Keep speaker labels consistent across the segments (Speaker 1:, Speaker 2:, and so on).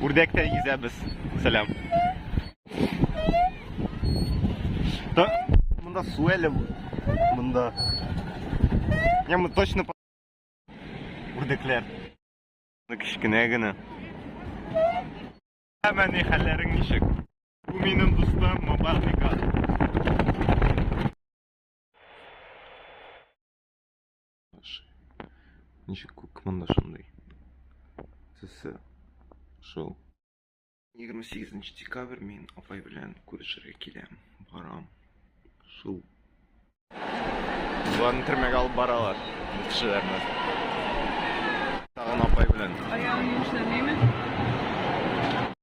Speaker 1: Үрдәктә йөзәбез. Сәлам. Монда су әле. Монда. Не, мы точно үрдәкләр. Кечкенә генә. Әмма ни хәлләрең ничек? Бу минем дустым Мобайл Микат. Ничек күк монда шундый. Төсе шул. 28 декабрь мин апай белән күрешергә киләм. Барам. Шул. Боларны төрмәгә алып баралар. Бу кешеләрне. Тагын апай белән.
Speaker 2: Аягың эшләмиме?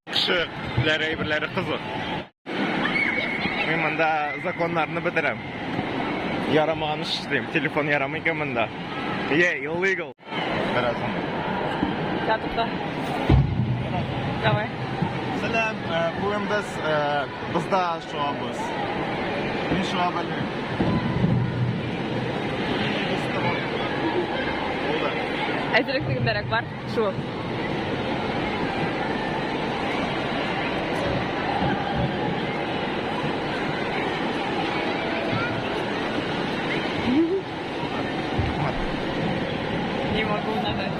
Speaker 1: Кешеләр әйберләре кызык. Мин монда законнарны бетерәм. Ярамаган эш эшлим. Телефон ярамый икән монда. Yeah, illegal. Бераз.
Speaker 2: Да, тукта. Давай.
Speaker 1: Сәлам, бүген без бозда шуабыз. Мин шуа белмим. Булды.
Speaker 2: Әзерәк тегендәрәк бар. Шу. Не могу нажать.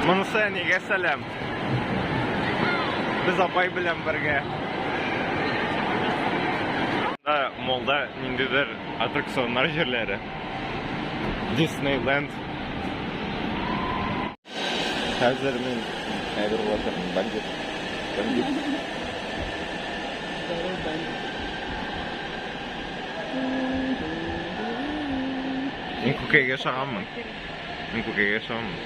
Speaker 1: Монысы әнигә сәлам. Без апай белән бергә. Да, молда ниндидер аттракционнар җирләре. Диснейленд. Хәзер мин әйбер булачакмын, бандит. Бандит.
Speaker 2: Здорово, бандит.
Speaker 1: Мин күкәйгә ошаганмын. Мин күкәйгә ошаганмын.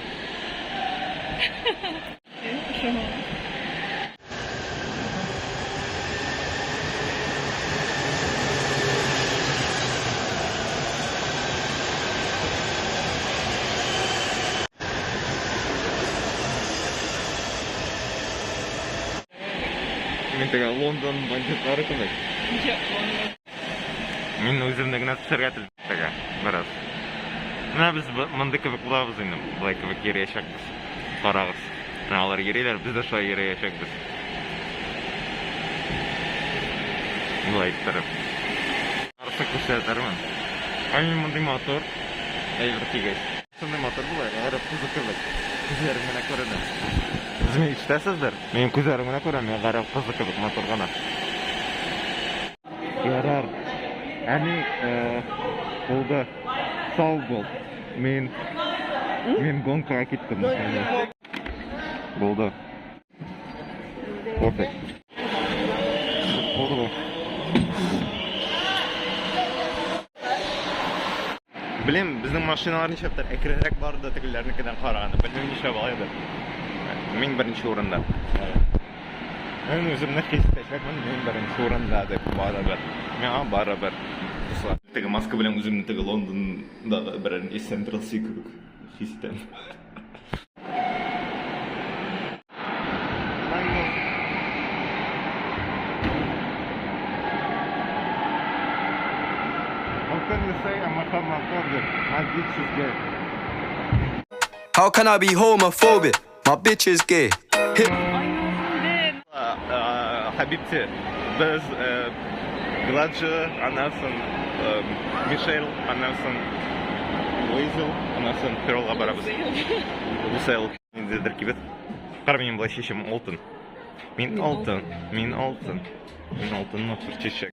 Speaker 1: Мин теге Лондон бандитлары кебек. Мин үземне генә төшәргә теләдем теге, бераз. Менә без мондый кебек булабыз инде, болай кебек йөриячәкбез. Карагыз. Менә алар йөриләр, без дә шулай йөриячәкбез. Болай иттереп. Арсы күрсәтермен. Ай, мин мондый матур әйбер кигәч. Шундый матур була, гарәп кызы кебек. Күзләрем генә күренә. Сез мине ишетәсездер? Минем күзләрем генә күренә, гарәп кызы кебек матур гына. Ярар. Әни, булды. Сау бул. Мин мин гонкага киттем. Булды. Пофиг. Булды. Белмим, безнең машиналар нишләптер әкренрәк барды тегеләрнекеннән караганда. Белмим нишләп алайдыр. Мин беренче урында. Мин үземне хис итәчәкмен, мин беренче урында дип барыбер. Миңа барыбер. Дуслар, теге маска белән үземне теге Лондондагы берәр Central Cee кебек хис итәм. How can you say I'm a homophobic? My bitch is gay.
Speaker 3: How can I be homophobic? My bitch is gay. Hip.
Speaker 1: Хабибти, без Гладжи, аннан соң Мишель, аннан соң Луизел, аннан соң Перлга барабыз. Лусейл. Ниндидер кибет. Кара, минем болай чәчем алтын. Мин алтын, мин алтын. Мин алтын матур чәчәк.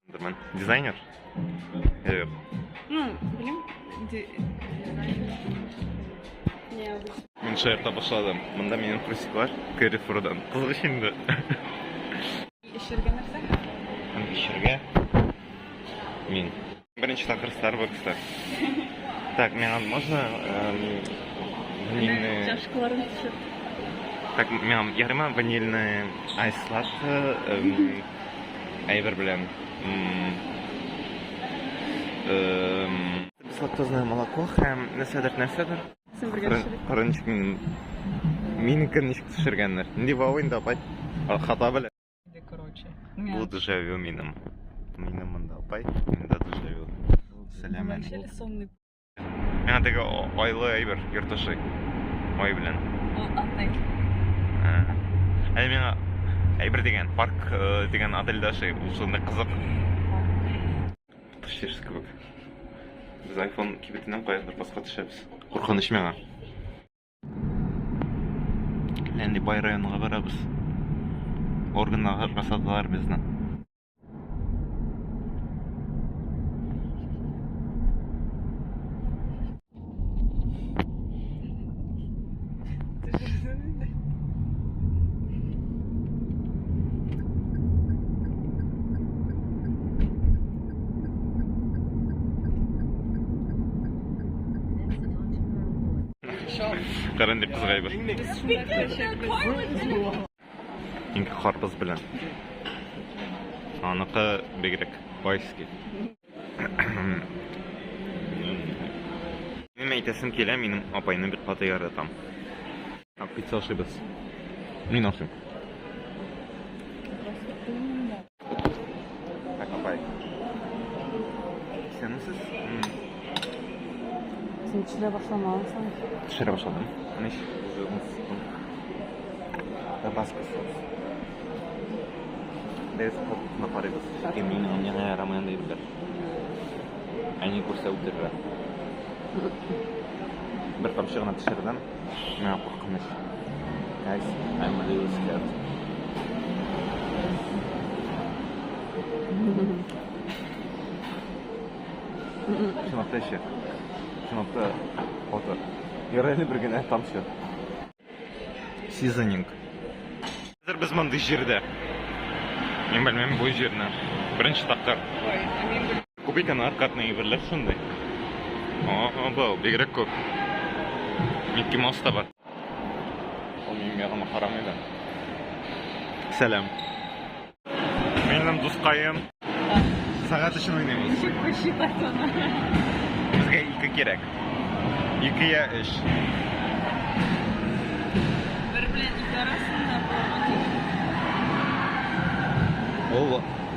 Speaker 1: Дизайнер? Юк.
Speaker 2: Ну, белмим.
Speaker 1: Мин шаярта башладым. Монда минем трусиклар Carrefour'дан. Кызык инде.
Speaker 2: Эчәргә нәрсә?
Speaker 1: Эчәргә. Мин. Беренче тапкыр Starbucks'та. Так, миңа можно ванильный...
Speaker 2: Чашкаларын төшер.
Speaker 1: Так, миңа ярыма ванильный айс латте әйбер белән. Беслактозное молоко һәм нәрсәдер, нәрсәдер.
Speaker 2: Син бергә төшерик.
Speaker 1: Кара ничек минем минекен ничек төшергәннәр. Нинди вау инде апай. Хата белән.
Speaker 2: Короче.
Speaker 1: Бу дежавю минем. Минем монда апай, миндә дежавю. Сәлам әни.
Speaker 2: Сонный.
Speaker 1: Миңа теге айлы әйбер йорт ошый. Ай белән.
Speaker 2: Ул отель.
Speaker 1: Әле миңа әйбер дигән, парк э, дигән отельдә ошый. Ул шундый кызык. Төшерс кебек. Без iPhone кибетеннән каядыр баска төшәбез. Куркыныч миңа. Нинди бай районга барабыз. Органнарга саталар безне. Кара инде кызык әйбер.
Speaker 2: Без шунда керәчәкбез.
Speaker 1: Инке карбыз белән. Аныкы бигрәк байский. Минем әйтәсем килә, минем апайны бик каты яратам. А пицца ашыйбыз. Мин ашыйм. Так, апай. Исәнмесез?
Speaker 2: Син төшерә башламагансың.
Speaker 1: Төшерә башладым. Менә уже оныттым. Табаско соус. Без котны карыйбыз. Чөнки мин миңа ярамый андый әйберләр. Әни күрсә үтерер. Бер тамчы гына төшердем. Миңа куркыныч. Guys, I'm a little scared. Чынлап та эчә. Чынлап та каты. Ярый әле бер генә тамчы. Seasoning. Хәзер без мондый җирдә. Мин белмим бу җирне. Беренче тапкыр.
Speaker 2: Ой, ә мин бел-
Speaker 1: Күп икән аркадный әйберләр шундый. О, был, бигрәк күп. Микки Маус та бар. Ул минем ягыма карамый да. Сәлам. Минем дускаем. Сәгать өчен уйныйбыз.
Speaker 2: Ничек посчитать аны?
Speaker 1: Безгә ике кирәк. Ике я өч.
Speaker 2: Бер белән ике арасында булырга тиеш.
Speaker 1: Ул,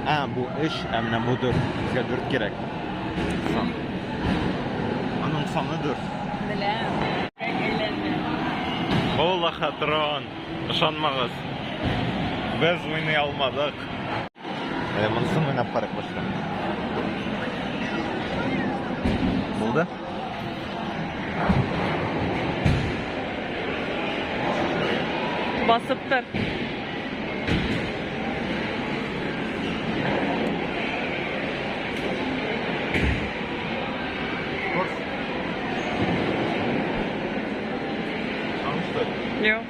Speaker 1: а, бу өч, ә менә бу дүрт. Безгә дүрт кирәк. Сан. Аның саны дүрт.
Speaker 2: Беләм. Әйләнде.
Speaker 1: Бу лохотрон. Ышанмагыз. Без уйный алмадык. Ә, монысын уйнап карыйк башта. Булды?
Speaker 2: Басып тор.
Speaker 1: Курс.
Speaker 2: Юк.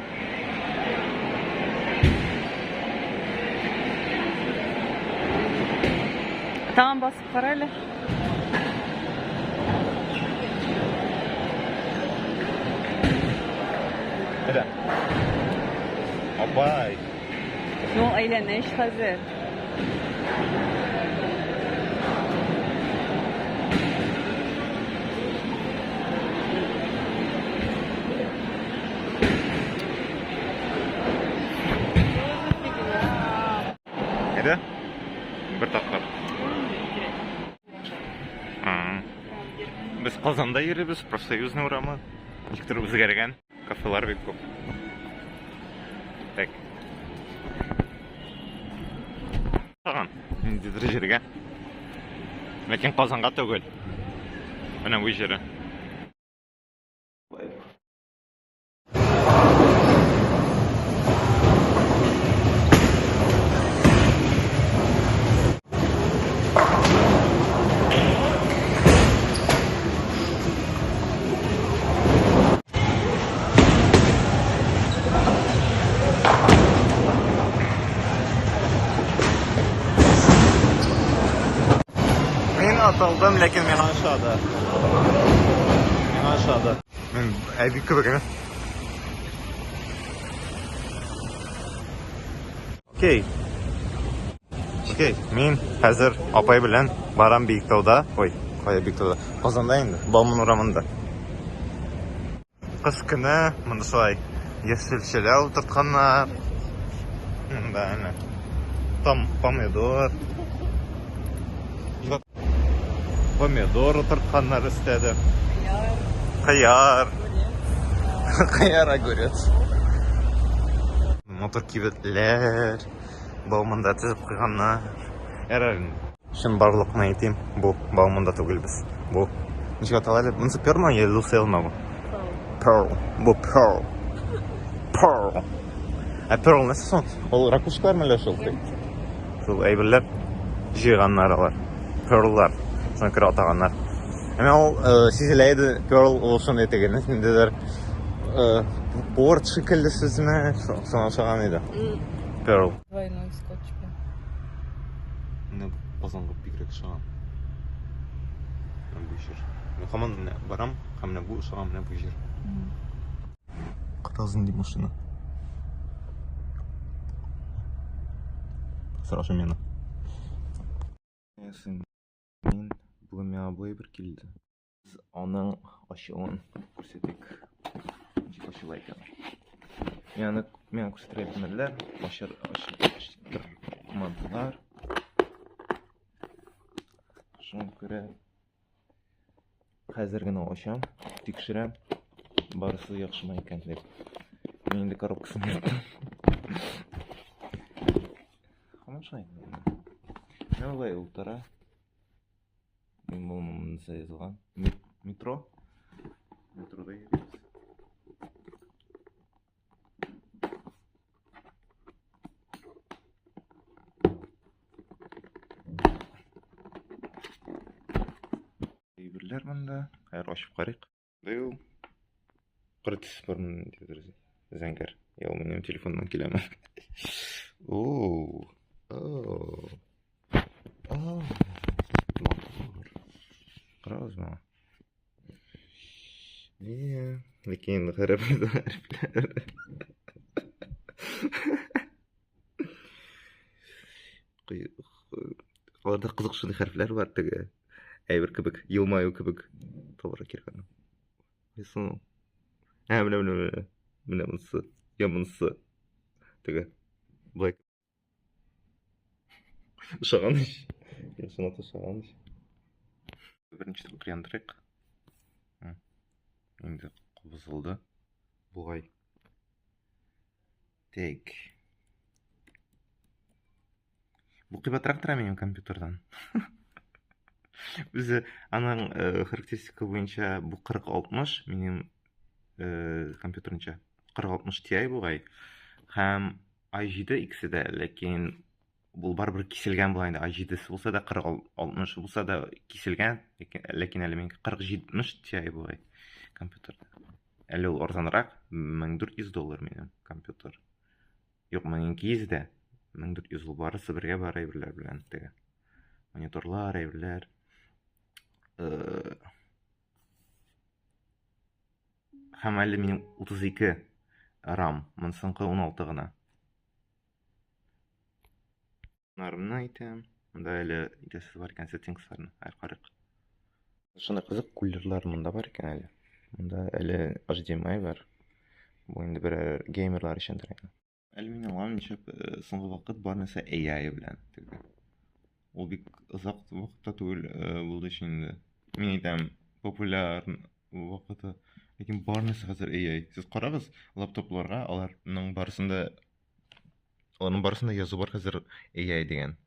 Speaker 2: Тагын басып кара әле.
Speaker 1: Әйдә. Апай.
Speaker 2: Ну, әйләнеш хәзер.
Speaker 1: Әйдә. Бер тапкыр. А. Без Казанда йөрибез, Профсоюзный урамы. Никтер үзгәргән. Кафелар бик күп. Так. Тагын ниндидер җиргә. Ләкин Казанга түгел. Менә бу җире. Мин атылдым, ләкин миңа ошады. Миңа ошады. Мин әби кебек, әнә. Окей. Окей, мин хәзер апай белән барам Биектауда. Ой, кая Биектауда? Казанда инде, Бауман урамында. Кыш көне монда шулай яшелчәләр утыртканнар. Монда әнә там помидор. Помидор утыртканнар өстәде. Кыяр. Кыяр, огурец. Матур кибетләр, Бауманда төзеп куйганнар. Ярар инде. Чынбарлыкны әйтим, бу Бауманда түгел без. Бу ничек атала әле? Монысы Перма я Лусейлма бу? Pearl. Бу Pearl. Pearl. Ә Pearl нәрсә соң? Ул ракушкалар мәллә шул? Шул әйберләр җыйганнар алар. Pearlлар. Шуңа күрә атаганнар. Әмма ул сизелә иде, Pearl ул шундый теге, ниндидер порт шикелле сүзме, шуңа охшаган иде. Pearl.
Speaker 2: Двойной скотч белән.
Speaker 1: Менә бу Казанга бигрәк ошаган. Менә бу җир. Мин һаман менә барам, һәм менә бу ошаган менә бу җир. Карагыз нинди машина. Сорашу мені. Мин бүген миңа бу әйбер килде. Без аның ачуын күрсәтик. Ничек ачыла икән. Мин аны миңа күрсәтергә белмәделәр. Ачыр, ачтырмадылар. Шуңа күрә хәзер генә ачам, тикшерәм. Барысы яхшымы икән дип. Мин инде коробкасын ерттым. Һаман шулай. Менә болай утыра. Мин бу монысы язылган. Метро. Метрода йөрибез. Әйберләр монда. Хәзер ачып карыйк. Бу кара төс бар монда, зәңгәр. Я, ул минем телефоннан киләме? Оу. Оу. Оу. Матур. Карагыз моңа. Не, ләкин гарәп хәрефләр. Аларда кызык шундый хәрефләр бар теге. Әйбер кебек, елмаю кебек. Табарга кирәк аны. Кайсы ул? Ә, менә, менә, менә. Менә монысы. Я монысы. Теге. Болай. Ошаган ич. Чынлап ошаган ич. Беренче тапкыр яндырыйк. Инде кабызылды. Бугай. Так. Бу кыйбатрак тора минем компьютердан. Үзе аның характеристика буенча бу 4060 минем компьютерынча 4060 Ti бугай. Һәм i7 икесе дә, ләкин бу барыбер киселгән була инде. i7-се булса да 4060 булса да киселгән, ләкин әле минеке 4070 Ti бугай компьютерда. Әле ул арзанрак, 1400 доллар минем компьютер. Юк, 1200 дә. 1400 ул барысы бергә бар әйберләр белән теге. Мониторлар, әйберләр. Һәм әле минем 32 рам, монысынкы 16 гына. Нарымны әйтәм. Монда әле итәсез бар икән сеттингсларны. Әй карыйк. Шундый кызык кулерлар монда бар икән әле. Монда әле HDMI бар. Бу инде берәр геймерлар өчендер инде. Әле мин аңламыйм, нишләп соңгы вакыт бар нәрсә AI белән теге. Ул бик озак вакытта түгел булды өчен инде. Мин әйтәм, популяр вакыты. Ләкин бар нәрсә хәзер AI. Сез карагыз лаптопларга, аларның барысында язу бар хәзер AI дигән.